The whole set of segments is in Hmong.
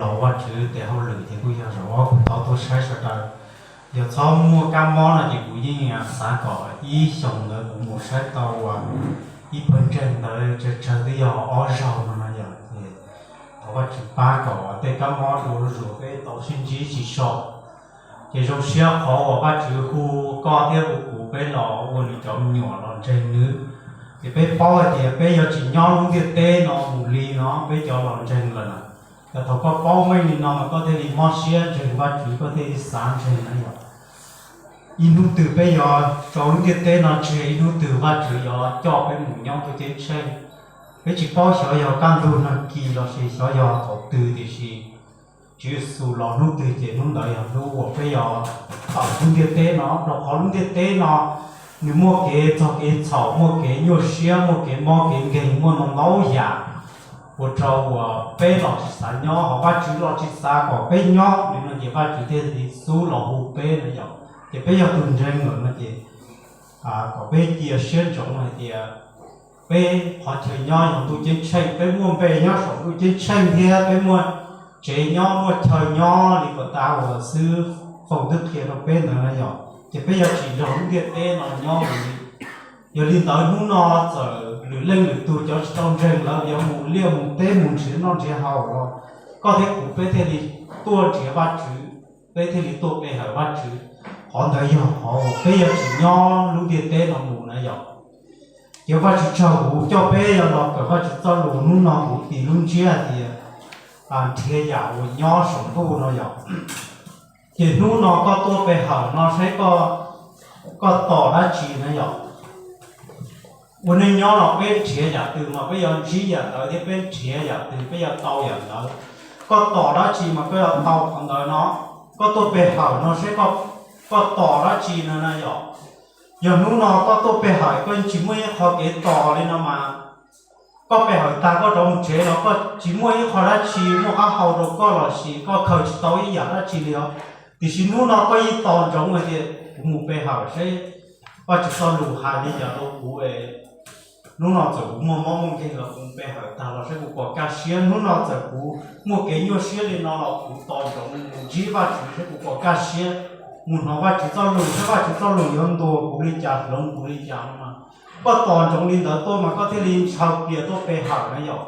Yog Vajtswv tes hauj lwm ces kuj yog zaum ob kuv thov tuaj saib sawv daws. Yog txhob muaj kab mob no ces kuv yeej xav kom ib xyoos ntawd kuv mus saib tau uas ib pawg ntseeg ntawd tsawg tsawg twb yog ob zaug no no yog ces thov Vajtswv pab kom tej kab mob dua zuj zus peb tau sib ntsib tsis so. Ces zoo siab qhov uas Vajtswv hu koj thiab hu kuv peb los ua nws cov me nyuam los ntseeg nws. Ces peb paub hais tias peb yuav tsis nyob lub ntiaj teb no mus li no peb cov los ntseeg lawm na. Yog thaum koj paub meej li no mas koj thiaj li mob siab ntseeg Vajtswv, koj thiaj li xav ntseeg na yom. Ib hnub twg peb yuav tso lub ntiaj teb no tseg, ib hnub twg Vajtswv yuav coj peb mus nyob ntuj ceeb tsheej. Peb tsis paub xyov yog kaj ntug nag kis los sis xyov yog thaum twg, tiam sis Tswv Yexus los hnub twg ces hnub ntawd yog hnub uas peb yuav tawm lub ntiaj teb no, rau qhov lub ntiaj teb no nws muaj kev txog kev txhaum, muaj kev nyuaj siab, muaj kev mob kev nkeeg, muaj ntau ntau yam ua rau uas peb los tsis xav nyob, ho Vajtswv los tsis xav kom peb nyob li no ces Vajtswv thiaj li xub los hu peb no yom. Ces peb yog tus ntseeg lawm no ces kom peb cia siab ntsoov hais tias peb qhov chaw nyob yog ntuj ceeb tsheej, peb muaj npe nyob saum ntuj ceeb tsheej thiab peb muaj tsev nyob muaj chaw nyob li puas tas uas xib fwb twb qhia rau peb ntawd na yom. Ces peb yuav tsis nrog lub ntiaj teb no nyob mus li. Yog li ntawd hnub no txawm lwm leej lwm tus cov tsis tau ntseeg lawv yuav mus liaj mus teb mus nrhiav noj nrhiav haus los koj thiab kuv peb thiaj li tuaj nrhiav Vajtswv, peb thiaj li tuaj pe hawm Vajtswv. Qhov ntawd yog qhov uas peb yuav tsis nyob lub ntiaj teb no mus na yom. Ces Vajtswv tsaug kuv coj peb yuav los kawm Vajtswv txoj lus, hnub no kuv tis lub ntsiab hais tias nrhiav yam uas nyob saum ntuj no yom. Ces hnub no koj tuaj pe hawm no saib koj tos dab tsi na yom. Ua neej nyob no peb nrhiav yam twg mas peb yuav ntsib yam ntawd thiab, peb nrhiav yam twg peb yuav tau yam ntawd. Koj tos dab tsi mas koj yuav tau qhov ntawd no. Koj tuaj pe hawm no saib koj tos dab tsi no na yom. Yog hnub no koj tuaj pe hawm koj tsis muaj ib qho kev tos li no mas koj pe hawm tag koj rov mus tsev los koj tsis muaj ib qho dab tsi muaj qab hau rau koj los sis koj khaws tsis tau ib yam dab tsi li os. Tiam sis hnub no koj yeej tos ntsoov hais tias kuv mus pe hawm saib Vajtswv txoj lus hais li cas rau kuv. Hnub no txawm kuv muaj mob muaj nkeeg los kuv mus pe hawm tag los saib kuv puas kaj siab. Hnub no txawm kuv muaj kev nyuaj siab li no los kuv tos ntsoov mus ntsib Vajtswv saib kuv puas kaj siab, mus hnov Vajtswv txoj lus saib Vajtswv txoj lus yuav ntuas kuv li cas hloov kuv li cas no mas. Koj tos ntsoov li ntawd tuaj mas koj thiaj li ntshaw kiag tuaj pe hawm na yom.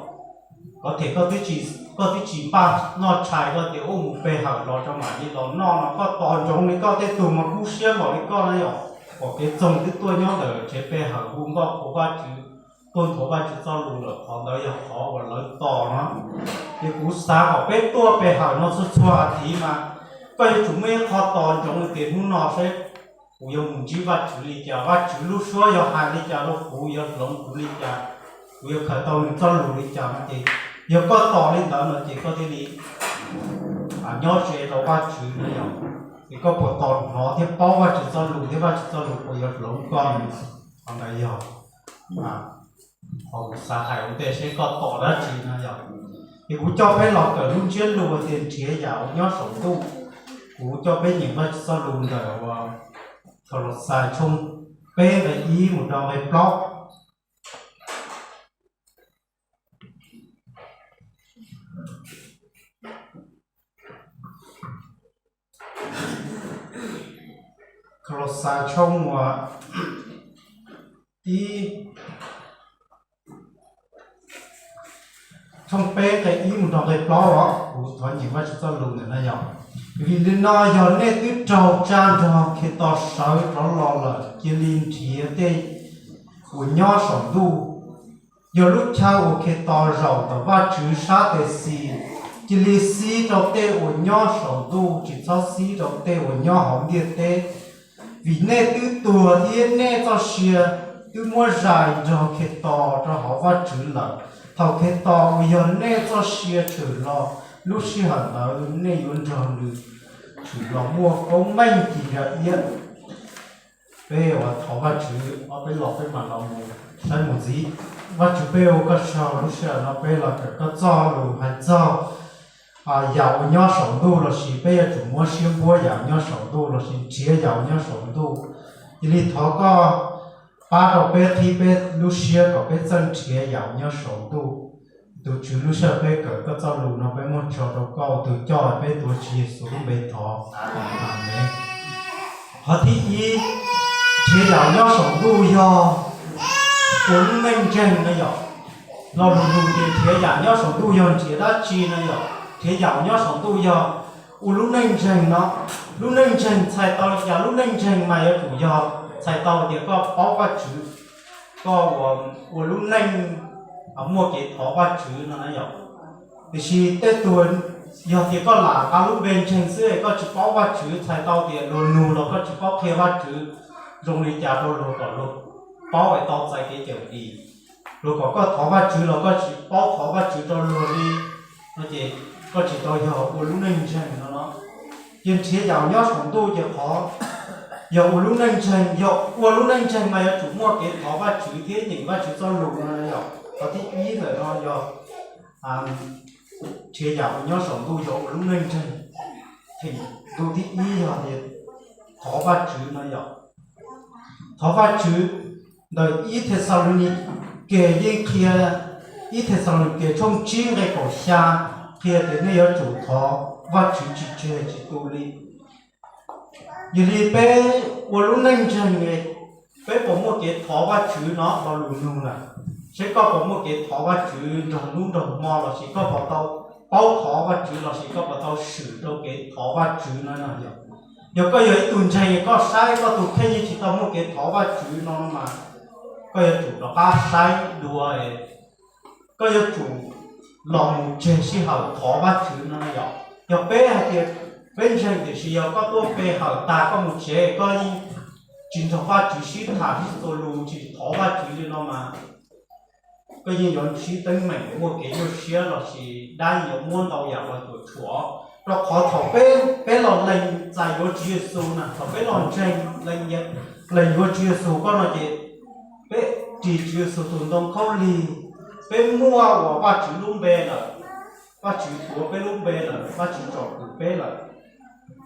Kov them koj twb tsis npaj noj tshais koj tias ua mus pe hawm los tso mam li los noj no, koj tos ntsoov li koj tej tug mas kub siab npaum li koj na yom. Pom kev txoog twb tuaj nyob ntawm tsev pe hawm hu nkauj qhuas Vajtswv, tuaj nthuav Vajtswv txoj lus lawm, qhov ntawd yog qhov uas lawv tos no. Ces kuv xav kom peb tuaj pe hawm no txhua txhua as thiv mas koj yuav tsum muaj ib qho tos ntsoov tias hnub no saib kuv yuav mus ntsib Vajtswv li cas, Vajtswv lub suab yuav hais li cas rau kuv, yuav hloov kuv li cas, kuv yuav khaws tau nws txoj lus li cas no ces yog koj tos li ntawd no ces koj thiaj li nyob ze rau Vajtswv no yom. Ces koj puas tos hnov thiab paub Vajtswv txoj lus thiab Vajtswv txoj lus puas yuav hloov koj no? Qhov ntawd yog qhov kuv xav hais ua ntej seb koj tos dab tsi no yom. Ces kuv coj peb los kawm lub ntsiab lus tias nrhiav yam uas nyob saum ntuj. Kuv coj peb nyeem Vajtswv txoj lus ntawm uas Kolauxais tshooj peb nqe ib mus rau nqe plaub. Kolauxais tshooj ib, tshooj peb nqe ib mus rau nqe plaub os, kuv thov nyeem Vajtswv txoj lus ntawm no yom. Vim li no yog nej twb raug tsa nrog Khetos sawv rov los lawm, cia li nrhiav tej uas nyob saum ntuj, yog lub chaw uas Khetos zaum ntawm Vajtswv sab tes xis. Cia li xib rau tej uas nyob saum ntuj, tsis txhob xib rau tej uas nyob hauv ntiaj teb. Vim nej twb tuag thiab nej txoj sia twb muab zais nrog Khetos rau hauv Vajtswv lawm. Thaum Khetos uas yog nej txoj sia tshwm los, lub sij hawm ntawd nej yuav nrog nws tshwm los muaj koob meej ci ntsa iab. Peb ua thov Vajtswv, ob peb los peb mam los mus saib mus ntxiv. Vajtswv, peb ua koj tsaug lub sij hawm no peb los kawm koj txoj lus hais txog yam uas nyob saum ntuj lossis peb yuav tsum muab siab npuab yam uas nyob saum ntuj lossis nrhiav yam uas nyob saum ntuj. Cia li thov koj pab rau peb, qhib peb lub siab kom peb txawj nrhiav yam uas nyob saum ntuj. Tus Tswv lub sij hawm peb kawm koj txoj lus no peb muab tso rau koj ua tus coj, peb tuav Tswv Yexus lub npe thov. Amees. Qhov thib ib, nrhiav yam nyob saum ntuj yog ua lub neej ntseeg no yom. Lo lus nug tias nrhiav yam nyob saum ntuj yog nrhiav dab tsi no yom? Nrhiav yam nyob saum ntuj yog ua lub neej ntseeg no. Lub neej ntseeg txhais tau li cas? Lub neej ntseeg mas yuav tsum yog txhais tau tias koj paub Vajtswv, koj ua, ua lub neej muaj kev thov Vajtswv no na yom. Tiam sis tej tug yog tias koj lam nqa lub npe ntseeg xwb es koj tsis paub Vajtswv, txhais tau tias luag nug los koj tsis paub qhia Vajtswv zoo li cas rau luag kom luag paub es tau txais kev cawm dim. Luag kom koj thov Vajtswv los koj tsis paub thov Vajtswv rau luag li, no ces koj tsis tau yog ua lub neej ntseeg no no. Ces nrhiav yam nyob saum ntuj ces qhov yog ua lub neej ntseeg, yog ua lub neej ntseeg mas yuav tsum muaj kev thov Vajtswv thiab nyeem Vajtswv txoj lus no yom. Qhov thib ib ntawm no yog nrhiav yam uas nyob saum ntuj yog ua lub neej ntseeg. Ntu thib ib yog tias thov Vajtswv no yom. Thov Vajtswv, ntawm ib Thexalaunikes yeej qhia, ib Thexalaunikes tshooj tsib nqe kaum xya qhia tias nej yuav tsum thov Vajtswv tsis tseg tsis tu li. Yog li peb ua lub neej ntseeg, peb puas muaj kev thov Vajtswv no? Lo lus nug lawm, seb koj puas muaj kev thov Vajtswv nrog hnub nrog hmo lossis koj puas tau paub thov Vajtswv lossis koj puas tau swm rau kev thov Vajtswv no no yom. Yog koj yog ib tug ntseeg koj saib koj tus kheej yeej tsis tau muaj kev thov Vajtswv no mas koj yuav tsum rov qab saib dua, koj yuav tsum los mus tseg sij hawm thov Vajtswv no yom. Yog peb hais tias peb ntseeg tiam sis yog koj tuaj pe hawm tas koj mus tsev koj yeej tsis nrog Vajtswv sib tham sib txuas lus tsis thov Vajtswv li no mas koj yeej yuav sib teeb meem muaj kev nyuaj siab lossis dab yeej yuav muab ntau yam los cuam tshuam. Rau qhov thaum peb, peb los lees txais yuav Tswv Yexus na, thaum peb los ntseeg lees yuav Tswv Yexus koj no ces peb ris Tswv Yexus tus ntoo khaub lig, peb muaj uas Vajtswv lub npe lawm, Vajtswv tuav peb lub npe lawm, Vajtswv tsom kwm peb lawm.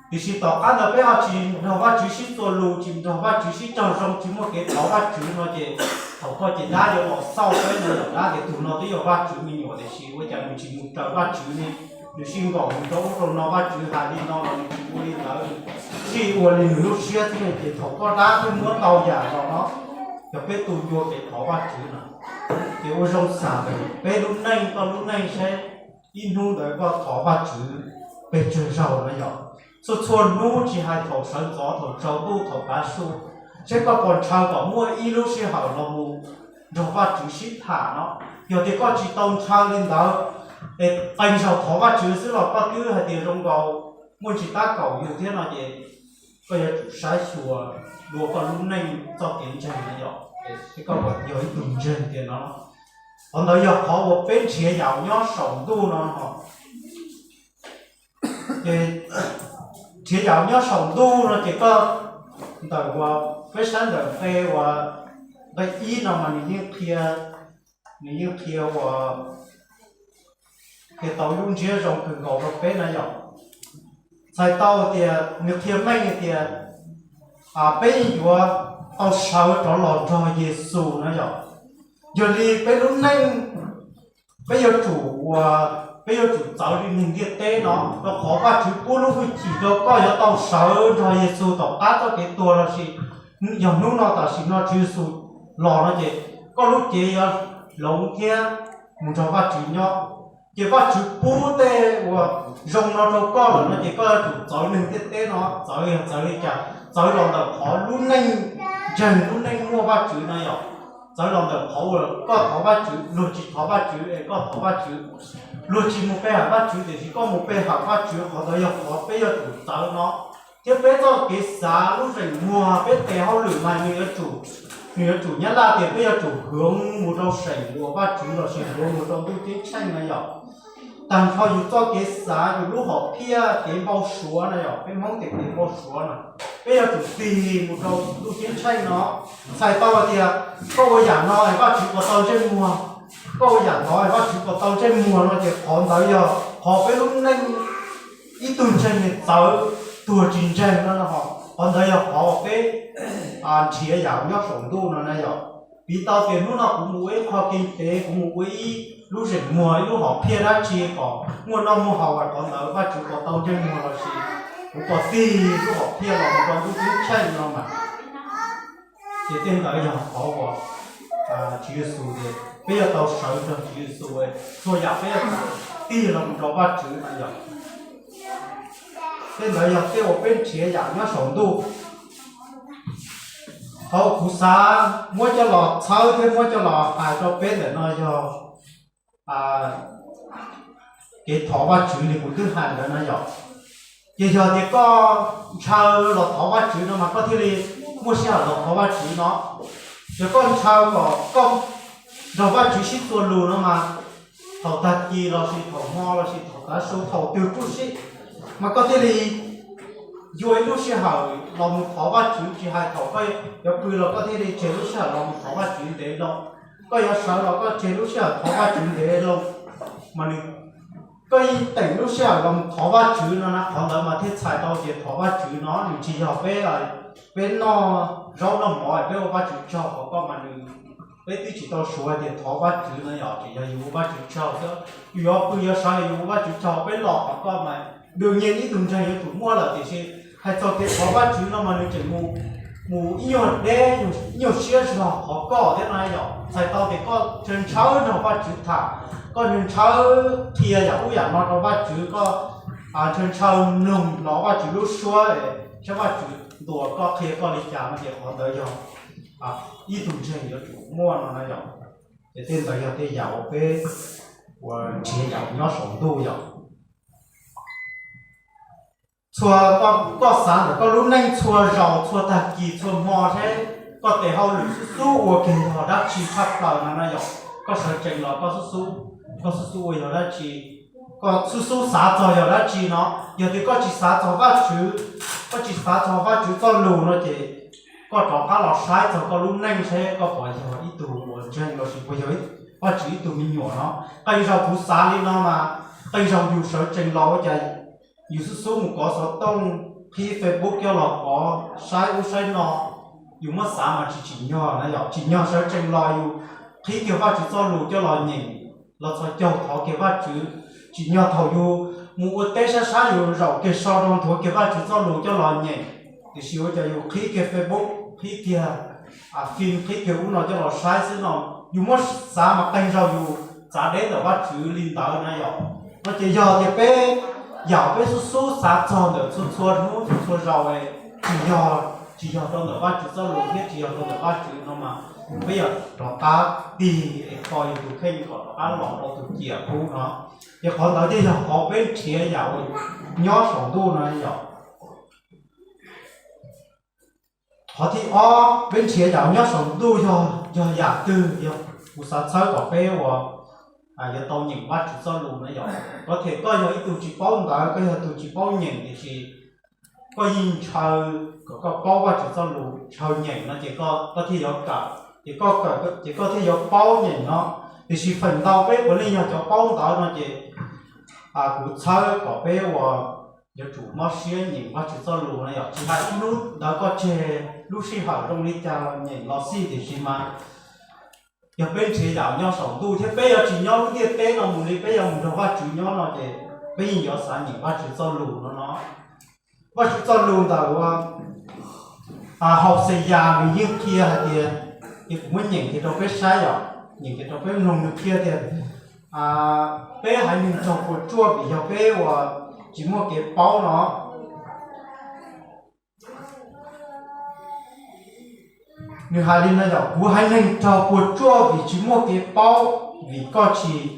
Tiam sis tom qab ntawd peb ho tsis nrog Vajtswv sib txuas lus, tsis nrog Vajtswv sib raug zoo, tsis muaj kev thov Vajtswv no ces thaum koj ces dab yuav los xauj peb no yom, dab tias tus no twb yog Vajtswv me nyuam tiam sis ua cas nws tsis mus raws Vajtswv li, nws sib nkaum mus rau ub rau no, Vajtswv hais li no los nws tsis ua li ntawd, sib ua li nws lub siab xwb ces thaum koj dab thiaj muab ntau yam los no, yog peb tu ncua kev thov Vajtswv no. Ces ua zoo xam ntawm peb lub neej koj lub neej seb ib hnub ntawd koj thov Vajtswv pes tsawg zaug no yom. Txhua txhua hnub tsis hais thaum sawv ntxov thaum tsaus ntuj thaum tav su, seb koj puas ntshaw kom muaj ib lub sij hawm los mus nrog Vajtswv sib tham no. Yog tias koj tsis tau ntshaw li ntawd, es qee zaug thov Vajtswv xwb los koj twb hais tias zoo nkaus muaj ntsis tab kaum yus thiab no ces koj yuav tsum saib xyuas dua koj lub neej txoj kev ntseeg no yom, seb koj puas yog ib tug ntseeg tiag no. Qhov ntawd yog qhov uas peb nrhiav yam nyob saum ntuj no. Ces nrhiav yam nyob saum ntuj no ces koj, ntawm uas peb saib ntawm nqe uas nqe ib no mas nws yeej qhia, nws yeej qhia uas qhia tau lub ntsiab zoo kawg nkaus rau peb na yom. Txhais tau tias nws qhia meej tias peb yeej yuav tau sawv rov los nrog Yexus na yom. Yog li peb lub neej peb yuav tsum ua, peb yuav tsum txawv li neeg ntiaj teb no, rau qhov Vajtswv pub lub hwj chim rau koj yuav tau sawv nrog Yexus tom qab txoj kev tuag lossis yog hnub no tam sim no Tswv Yexus los no ces koj lub cev yuav hloov thiab mus nrog Vajtswv nyob. Ces Vajtswv pub tej uas zoo no rau koj lawm no ces koj yuav tsum txawv neeg ntiaj teb no. Txawv yog txawv li cas? Txawv los ntawm qhov lub neej ntseeg, lub neej muaj Vajtswv no yom. Txawv los ntawm qhov uas koj thov Vajtswv, luag tsis thov Vajtswv es koj thov Vajtswv. Luag tsis mus pe hawm Vajtswv tiam sis koj mus pe hawm Vajtswv, qhov ntawd yog qhov peb yuav tsum txawv no. Thiab peb txoj kev xav lub zeem muag peb tes hauj lwm mas nws yuav tsum, nws yuav tsum nyab laj tias peb yuav tsum hloov mus rau seem uas Vajtswv lossis hloov mus rau ntuj ceeb tsheej na yom. Tag nrho yus txoj kev xav, yus lub hom phiaj, kev npau suav na yom, peb Hmoob tias kev npau suav na, peb yuav tsum tig mus rau ntuj ceeb tsheej no. Txhais tau hais tias koj ua yam no es Vajtswv puas tau ntsej muag, koj ua yam no es Vajtswv puas tau ntsej muag no ces qhov ntawd yog qhov peb lub neej ib tug ntseeg txawv tuag tsis ntseeg no. Qhov ntawd yog qhov uas peb nrhiav yam nyob saum ntuj no na yom. Piv tau tias hnub no kuv mus ua ib qho kev tev, kuv mus ua ib lub zeem muag ib lub hom phiaj dab tsi kom muaj noj muaj haus, qhov ntawd Vajtswv puas tau ntseeg muag los sis kuv puas tig lub hom phiaj los mus rau ntuj ceeb tsheej no mas. Ces tej ntawd yog qhov uas Tswv Yexus tias peb yuav tau sawv nrog Tswv Yexus, txhua yam peb yuav tau tig los mus rau Vajtswv no yog. Tej ntawd yog tej uas peb nrhiav yam nyob saum ntuj. Qhov kuv xav muab coj los txhawb thiab muab coj los hais rau peb ntawm no yog kev thov Vajtswv li kuv twb hais ntawd no yog. Ces yog tias koj ntshaw los thov Vajtswv no mas koj thiaj li muaj sij hawm los thov Vajtswv no. Ces koj ntshaw kom koj nrog Vajtswv sib txuas lus no mas, thaum tag kis los sis thaum hmo los sis thaum tav su thaum twg kuj sib, mas koj thiaj li yuav ib lub sij hawm los mus thov Vajtswv, tsis hais thaum koj yuav pw los koj thiaj li tseg lub sij hawm los mus thov Vajtswv ntev loo. Koj yuav sawv los koj tseg lub sij hawm thov Vajtswv ntev loo, mas nws, koj yeej teem lub sij hawm los mus thov Vajtswv no na, qhov ntawd mas thiaj txhais tau tias thov Vajtswv no nws tsis yog peb, peb noj zaub noj mov peb ua Vajtswv tsaug qhov koj mas nws, peb twb tsis tau suav tias thov Vajtswv no yog tseem yog yus ua Vajtswv tsaug xwb. Yus yuav pw yuav sawv yus ua Vajtswv tsaug, peb los qhov koj mas đương nhiên ib tug ntseeg yuav tsum muaj lawm, tiam sis hais txog kev thov Vajtswv no mas nws tseem mus, mus ib nyuag deb, ib nyuag siab zog qhov koj thiab no yog txhais tau tias koj ntshaw ntshaw nrog Vajtswv tham, koj ntshaw ntshaw qhia yam ub yam no rau Vajtswv, koj ntshaw ntshaw mloog los Vajtswv lub suab, saib Vajtswv ntuas koj qhia koj li cas no ces qhov ntawd yog ib tug ntseeg yuav tsum muaj no na yog. Ces tej ntawd yog tej yam uas peb ua nrhiav yam nyob saum ntuj yog. Txhua, koj xav ntawm koj lub neej txhua zaus txhua tag kis txhua hmo seb koj tes hauj lwm xub xub ua kiag yog dab tsi tshaj plaws no na yog. Koj sawv tsees los koj xub xub, koj xub xub ua yog dab tsi, koj xub xub xav txog yog dab tsi no. Yog tias koj tsis xav txog Vajtswv, koj tsis xav txog Vajtswv txoj lus no ces koj rov qab los saib txog koj lub neej seb koj puas yog ib tug uas ntseeg los sis puas yog Vajtswv ib tug me nyuam no. Qee zaus kuv xav li no mas, qee zaus yus sawv tsees los ua cas yus xub xub mus kov xov tooj, qhib Facebook coj los kov, saib ub saib no, yus muab xav mas tsis tsim nyog na yog. Tsim nyog sawv tsees los yus qhib kiag Vajtswv txoj lus coj los nyeem, los txhos caug thov kiag Vajtswv. Tsim nyog thaum yus mus ua teb sab sab yus zaum kiag so rau nthuav kiag Vajtswv txoj lus coj los nyeem, tiam sis ua cas yus qhib kiag Facebook, qhib kiag fim, qhib kiag ub no coj los saib xwb no, yus muab xav mas qee zaus yus txav deb ntawm Vajtswv li ntawd na yog. No ces yog tias peb, yam peb xub xub xav txog ntawm txhua txhua hnub txhua txhua zaus, tsis yog, tsis yog rau ntawm Vajtswv txoj lus thiab tsis yog rau ntawm Vajtswv no mas peb yuav rov qab tig es kho yus tus kheej kom rov qab los rau tus ciam qub no. Ces qhov ntawd thiaj yog qhov peb nrhiav yam uas nyob saum ntuj no yog. Qhov thib ob peb nrhiav yam nyob saum ntuj yog, yog yam twg yog, kuv xav txhawb kom peb ua, yuav tau nyeem Vajtswv txoj lus na yog. Có thể koj yog ib tug tsis paub ntawv, koj yog tus tsis paub nyeem, tiam sis koj yeej ntshaw kom koj paub Vajtswv txoj lus, ntshaw nyeem no ces koj thiaj yuav kawm, ces koj kawm ces koj thiaj yuav paub nyeem no. Tiam sis feem ntau peb puav leej yog cov paub ntawv no ces kuv txhawb kom peb ua yuav tsum mob siab nyeem Vajtswv txoj lus no yog, tsis hais ib hnub ntawd koj tseg lub sij hawm zoo li cas los nyeem los xij, tiam sis mas yog peb nrhiav yam nyob saum ntuj thiab peb yuav tsis nyob lub ntiaj teb no mus li, peb yuav mus nrog Vajtswv nyob no ces peb yeej yuav xav nyeem Vajtswv txoj lus no no. Vajtswv txoj lus ntawm Hauxeyas nws yeej qhia hais tias, ces kuv muab nyeem kiag rau peb saib yom, nyeem kiag rau peb mloog, nws qhia tias peb haiv neeg raug puas tsuaj vim yog peb uas tsis muaj kev paub no. Nws hais li no yom, kuv haiv neeg raug puas tsuaj vim tsis muaj kev paub, vim koj tsis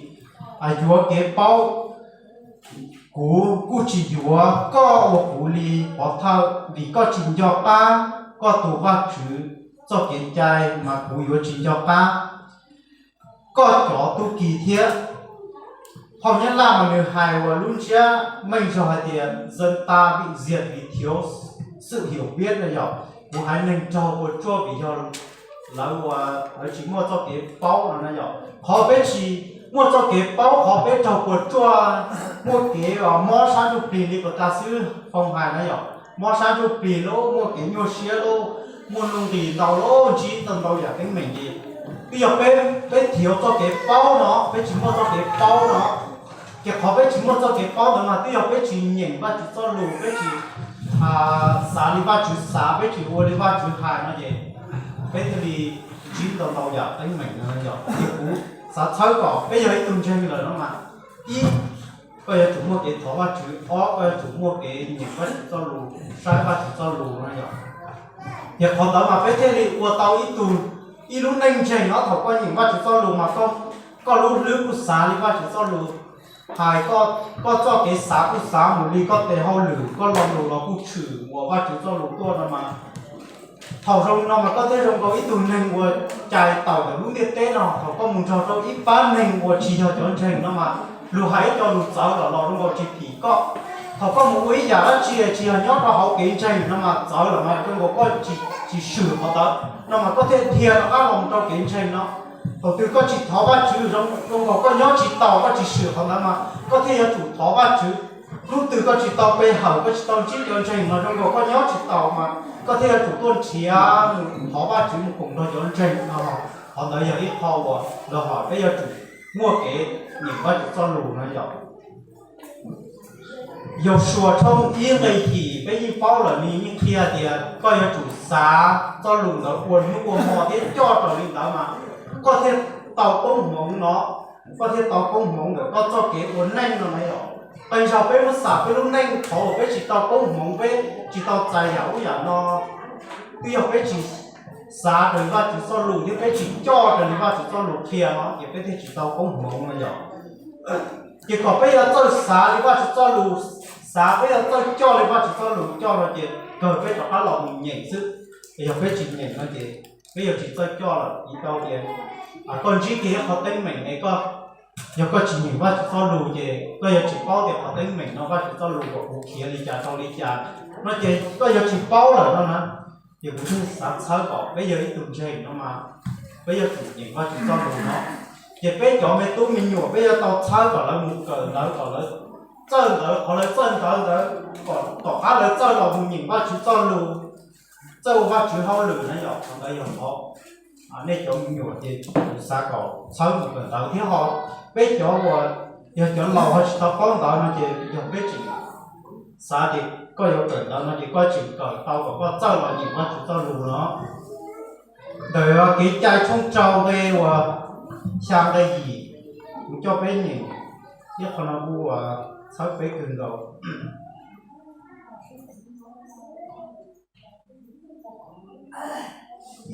yuav kev paub. Kuv kuj tsis yuav koj ua kuv li pov thawj, vim koj tsis nco qab koj tus Vajtswv txoj kev cai, mas kuv yuav tsis nco qab koj cov tub ki thiab. Phau Nyab Laj mas nws hais uas lub ntsiab meej zog hais tias dân ta bị diệt vì thiếu sự hiểu biết no yom, kuv haiv neeg raug puas tsuaj vim yog lawv ua, lawv tsis muaj txoj kev paub no na yom. Qhov peb tsis muaj txoj kev paub, qhov peb raug puas tsuaj, muaj kev mob sab ntsuj plig li puas tas xwb Foom hais na yom, mob sab ntsuj plig lauj, muaj kev nyuaj siab lauj, muaj nuj nqis ntau lauj, ntsib tau ntau yam teeb meem li. Twb yog peb, peb thiv txoj kev paub no, peb tsis muaj txoj kev paub no. Ces qhov peb tsis muaj txoj kev paub ntawd mas twb yog peb tsis nyeem Vajtswv txoj lus, peb tsis xav li Vajtswv xav, peb tsis ua li Vajtswv hais no ces peb thiaj li ntsib ntau ntau yam teeb meem no yog. Ces kuv xav txhawb kom peb yog ib tug ntseeg lawm no mas, ib, koj yuav tsum muaj kev thov Vajtswv, ob, koj yuav tsum muaj kev nyeem Vajtswv txoj lus, saib Vajtswv txoj lus no yog. Ces qhov ntawd mas peb thiaj li ua tau ib tug, ib lub neej ntseeg no. Thaum koj nyeem Vajtswv txoj lus mas koj, koj lub hlwb kuj xav li Vajtswv txoj lus hais, koj txoj kev xav kuj xav mus li koj tes hauj lwm, koj lo lus los kuj tshwm uas Vajtswv txoj lus tuaj no mas. Thaum zoo no mas koj thiaj zoo nkaus ib tug neeg uas cais tawm ntawm lub ntiaj teb no. Thaum koj mus nrog rau ib pab neeg uas tsis yog cov ntseeg no mas luag hais ib co lus txawv los los zoo nkaus tsis phim koj. Thaum koj mus ua ib yam dab tsi tsis yog nyob rau hauv kev ntseeg no mas txawv los mas zoo nkaus koj tsis, tsis swm qhov ntawd no mas koj thiaj dhia rov qab los rau kev ntseeg no. Thaum twg koj tsis thov Vajtswv, zoo nkaus koj nyob tsis taus, koj tsis swm qhov ntawd mas koj thiaj yuav tsum thov Vajtswv. Hnub twg koj tsis tau pe hawm, koj tsis tau ntsib cov ntseeg mas zoo nkaus koj nyob tsis taus mas koj thiaj yuav tsum tuaj nrhiav mus thov Vajtswv mus koom nrog cov ntseeg no. Qhov ntawd yog ib qho uas lawv hais peb yuav tsum muaj kev nyeem Vajtswv txoj lus no yog. Yausuas tshooj ib nqe yim peb yeej paub lawm, nws yeej qhia tias koj yuav tsum xav txoj lus ntawd ua hnub ua hmo thiab coj raws li ntawd mas koj thiaj tau koob hmoov no, koj thiaj tau koob hmoov ntawm koj txoj kev ua neej no na yom. Qee zaug peb muab xam peb lub neej qhov uas peb tsis tau koob hmoov, peb tsis tau txais yam ub yam no, twb yog peb tsis xav raws li Vajtswv txoj lus thiab peb tsis coj raws li Vajtswv txoj lus qhia no ces peb thiaj tsis tau koob hmoov no yom. Ces kom peb yuav txawj xav li Vajtswv txoj lus xav, peb yuav txawj coj li Vajtswv txoj lus coj no ces kawg peb rov qab los mus nyeem xwb. Yog peb tsis nyeem no ces peb yuav tsis txawj coj lawm. Vim tau tias koj ntsib kiag ib qho teeb meem es koj, yog koj tsis nyeem Vajtswv txoj lus ces koj yuav tsis paub tias qhov teeb meem no Vajtswv txoj lus kom kuv khiav li cas rau li cas no ces koj yuav tsis paub lawm no na. Ces kuv thiaj xav txhawb kom peb yog ib tug ntseeg no mas peb yuav tsum nyeem Vajtswv txoj lus no. Ces peb cov me tub me nyuam peb yuav tau txhawb kom lawv mus kawm ntawv, kom lawv txawj ntawv, qhov lawv txawj ntawv ntawd kom tom qab lawv txawj los mus nyeem Vajtswv txoj lus, txawj ua Vajtswv hauj lwm na yom. Qhov ntawd yog qhov nej cov me nyuam ces kuv xav kom txhawb mus kawm ntawv thiab ho peb cov uas yog cov laus ho tsis tau paub ntawv no ces yog peb tseem xav tias koj yuav kawm ntawv no ces koj tseem kawm tau kom koj txawj los nyeem Vajtswv txoj lus no. Ntawm Kev cai tshooj rau nqe uas xya nqe yim, kuv coj peb nyeem ib qho no kuj txhawb peb kawg nkaus.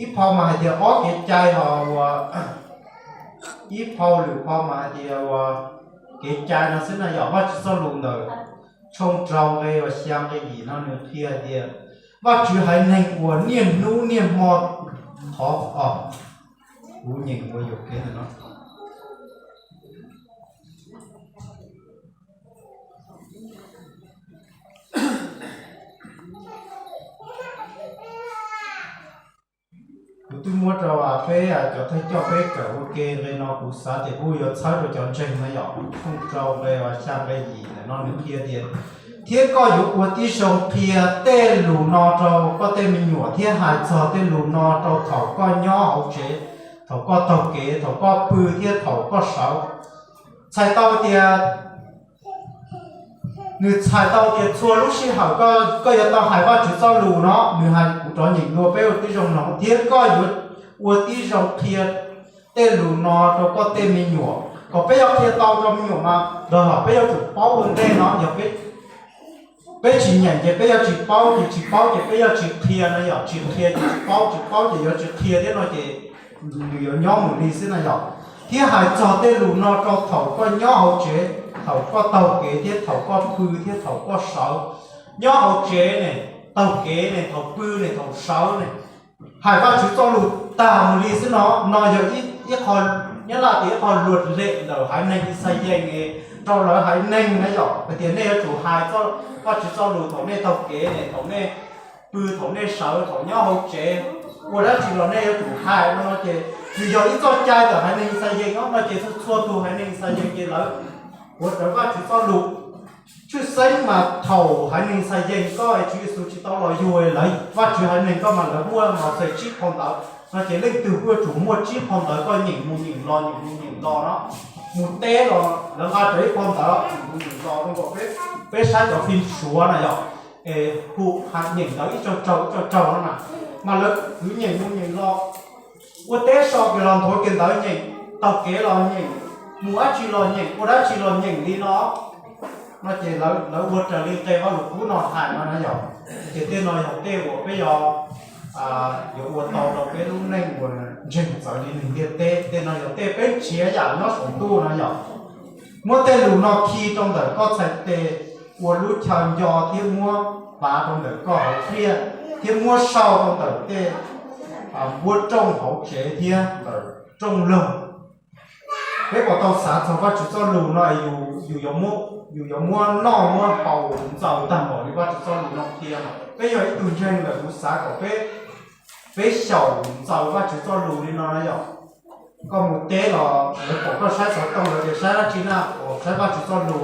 Ib phau mas hais tias ob Kev cai ho uas, ib phau lwm phau mas hais tias uas Kev cai no xwb na yom. Vajtswv txoj lus ntawm tshooj rau nqe uas xya nqe yim no nws qhia tias Vajtswv haiv neeg uas niaj hnub niaj hmo thov, kuv nyeem ua yuam kev ntawm no. Kuv twb muab rau peb cov thawj coj peb kawm ua ke nqe no, kuv xav tias kuj yuav txhawb rau cov ntseeg no yom. Tshooj rau nqe xya nqe yim ntawm no nws qhia tias, thiab koj yuav ua tib zoo qhia tej lus no rau koj tej me nyuam thiab hais txog tej lus no rau thaum koj nyob hauv tsev, thaum koj taug kev, thaum koj pw thiab thaum koj sawv. Txhais tau tias nws txhais tau tias txhua lub sij hawm koj yuav tau hais Vajtswv txoj lus no, nws hais kuv rov nyeem dua peb ua tib zoo mloog, thiab koj yuav ua tib zoo qhia tej lus no rau koj tej me nyuam. Kom peb yuav qhia tau rau me nyuam mas đòi hỏi peb yuav tsum paub ua ntej no. Yog peb tsis nyeem ces peb yuav tsis paub, ces tsis paub ces peb yuav tsis qhia no yom. Tsis qhia ces tsis paub, tsis paub ces yuav tsis qhia thiab no ces nws yuav nyob mus li xwb na yom. Thiab hais txog tej lus no rau thaum koj nyob hauv tsev, thaum koj taug kev thiab thaum koj pw thiab thaum koj sawv. Nyob hauv tsev ne, taug kev ne, thaum pw ne, thaum sawv ne, hais Vajtswv txoj lus tag mus li xwb no. No yog ib qho, Nyab Laj tias ib qho luag lem ntawm haiv neeg Yixalayees rau lawv haiv neeg na yom. Hais tias nej yuav tsum hais Vajtswv txoj lus thaum nej taug kev ne, thaum nej pw, thaum nej sawv, thaum nyob hauv tsev, ua dab tsi los nej yuav tsum hais no. Ces nws yog ib txoj cai ntawm haiv neeg Yixalayees no, no ces txhua txhua tus haiv neeg Yixalayees ces lawv ua raws Vajtswv txoj lus. Tshwj xeeb mas thaum haiv neeg Yixalayees koj Tswv Yexus tsis tau los yug, lawv Vajtswv haiv neeg koj mas lawv muaj Mauxes tsib phau ntawv. No ces leej twg kuj yuav tsum muaj tsib phau ntawv, koj nyeem mus nyeem los, nyeem mus nyeem los no, mus teb los lawv nqa ib phau ntawv nyeem mus nyeem los, peb saib cov phim Suav no yog, hu nyeem ntawv ib tsau tsau ib tsau tsau no na, mas lawv kwv nyeem mus nyeem los, ua teb so kiag los nthuav kiag ntawv nyeem, taug kev los nyeem, mus dab tsi los nyeem, ua dab tsi los nyeem li no. No ces lawv ua raws li nqe Vajluskub no hais no na yog. Ces tej no yog tej uas peb yuav, yuav ua tau rau peb lub neej uas ntseeg txawv li neeg ntiaj teb. Tej no yog tej peb nrhiav yam nyob saum ntuj no yog. Muab tej lus no khi rau ntawm koj txhais tes ua lub chaw nco thiab muab pav rau ntawm koj hauv pliaj thiab muab sau rau ntawm tej npuab rooj hauv tsev thiab ntawm rooj log. Peb puas tau xav txog Vajtswv txoj lus no, yus yuav muab noj muab haus ntxaws tag npaum li Vajtswv txoj lus no qhia? Peb yog ib tug ntseeg lawm, kuv xav kom peb, peb xyaum ntxaws Vajtswv txoj lus li no na yog. Koj mus teb los lawv pom koj saib xov tooj, lawv tias saib dab tsi na, pom saib Vajtswv txoj lus.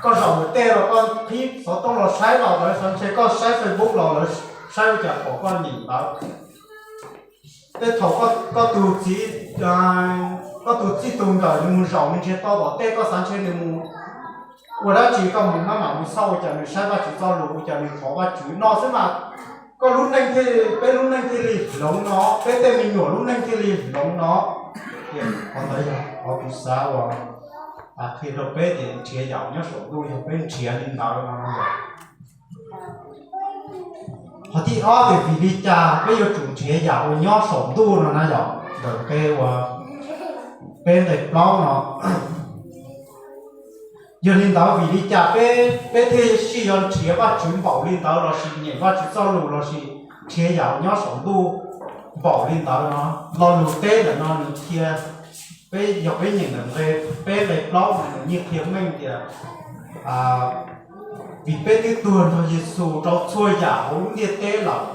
Koj zaum mus tej los koj qhib xov tooj los saib los lawv xav ntshe koj saib Facebook los lawv saib ua cas pom koj nyeem ntawv. Tej thaum koj tus txiv, koj tus txij tus nkawm nws mus zaum nws ntsiag to tom tej, koj xav ntshe nws mus ua dab tsi, koj mus maj mam mus xauj ua cas nws saib Vajtswv txoj lus, ua cas nws thov Vajtswv no xwb mas. Koj lub neej thiaj, peb lub neej thiaj li hloov no, peb tej me nyuam lub neej thiaj li hloov no. Qhov ntawd yog qhov kuv xav uas qhia rau peb tias nrhiav yam nyob saum ntuj yog peb nrhiav li ntawd no. Qhov thib ob tias vim li cas peb yuav tsum nrhiav yam uas nyob saum ntuj no na yog ntawm nqe uas peb nqe plaub no. Yog li ntawd vim li cas peb, peb thiaj sij yuav nrhiav Vajtswv npaum li ntawd lossis nyeem Vajtswv txoj lus lossis nrhiav yam uas nyob saum ntuj npaum li ntawd no? Lo lus teb ntawm no nws qhia, peb yog peb nyeem ntawm nqe peb nqe plaub no nws yeej qhia meej tias vim peb twb tuag nrog Yexus rau txhua yam hauv lub ntiaj teb lawm,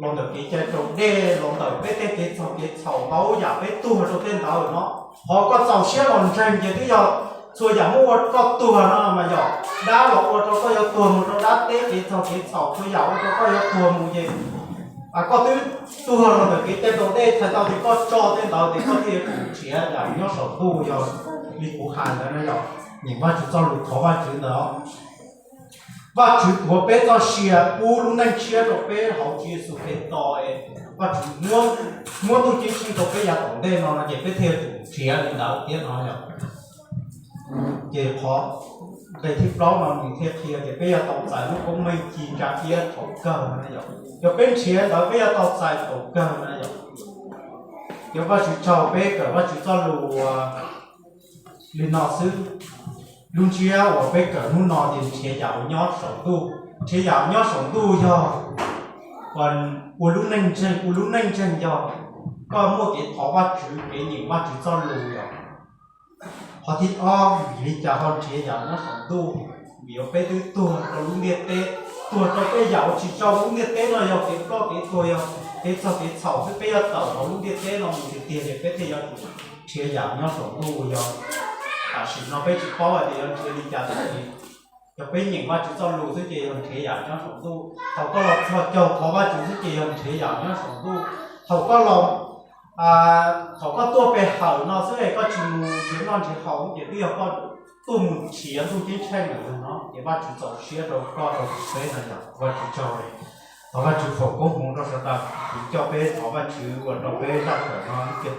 los ntawm kev cai raus dej, los ntawm peb tej kev txhaum kev txhaum ntau yam peb tuag rau tej ntawd no. Qhov koj txaus siab los ntseeg ces twb yog txhua yam muab ua koj tuag no mas yog dab los ua rau koj yuav tuag mus rau dab teb, kev txhaum kev txhaum txhua yam ua rau koj yuav tuag mus ces koj twb tuag los ntawm kev cai raus dej, txhais tau tias koj tso tej ntawd ces koj thiaj yuav tsum nrhiav yam nyob saum ntuj yog li kuv hais ntawd na yog. Nyeem Vajtswv txoj lus thov Vajtswv ntawd. Vajtswv tuav peb txoj sia pub lub neej tshiab rau peb hauv Tswv Yexus Khetos es Vajtswv muab ntuj ceeb tsheej rau peb yav tom ntej no no ces peb thiaj yuav tsum nrhiav li ntawd thiab no yog. Ces qhov nqe thib plaub no nws thiaj qhia tias peb yuav tau txais lub koob meej ci ntsa iab thaum kawg no yog. Yog peb nrhiav ntawd peb yuav tau txais thaum kawg no yog. Yog Vajtswv tsaug peb kawm Vajtswv txoj lus li no xwb. Lub ntsiab uas peb kawm hnub no ces nrhiav yam uas nyob saum ntuj. Nrhiav yam uas nyob saum ntuj yog ua lub neej ntseeg, ua lub neej ntseeg yog koj muaj kev thov Vajtswv, kev nyeem Vajtswv txoj lus yog. Qhov thib ob, vim li cas ho nrhiav yam nyob saum ntuj? Vim yog peb twb tuag rau lub ntiaj teb, tuag rau tej yam uas tsis zoo. Lub ntiaj teb no yog kev ploj kev tuag, yog kev txog kev txhaum xwb. Peb yuav tawm hauv lub ntiaj teb no mus tiag tiag ces peb thiaj yuav tsum nrhiav yam nyob saum ntuj yog. Tam sim no peb tsis paub hais tias yuav nrhiav li cas, tab sis yog peb nyeem Vajtswv txoj lus xwb ces yog nrhiav yam nyob saum ntuj. Thaum koj los txhos caug thov Vajtswv xwb ces yog nrhiav yam nyob saum ntuj. Thaum koj los, thaum koj tuaj pe hawm no xwb es koj tsis mus nrhiav noj nrhiav haus ces twb yog koj tuaj mus nrhiav ntuj ceeb tsheej lawm no. Ces Vajtswv txaus siab rau koj rau kuv peb no yog. Vajtswv tsaug. Thov Vajtswv foom koob hmoov rau sawv daws. Kuv coj peb thov Vajtswv ua rau peb zaj kawm no ib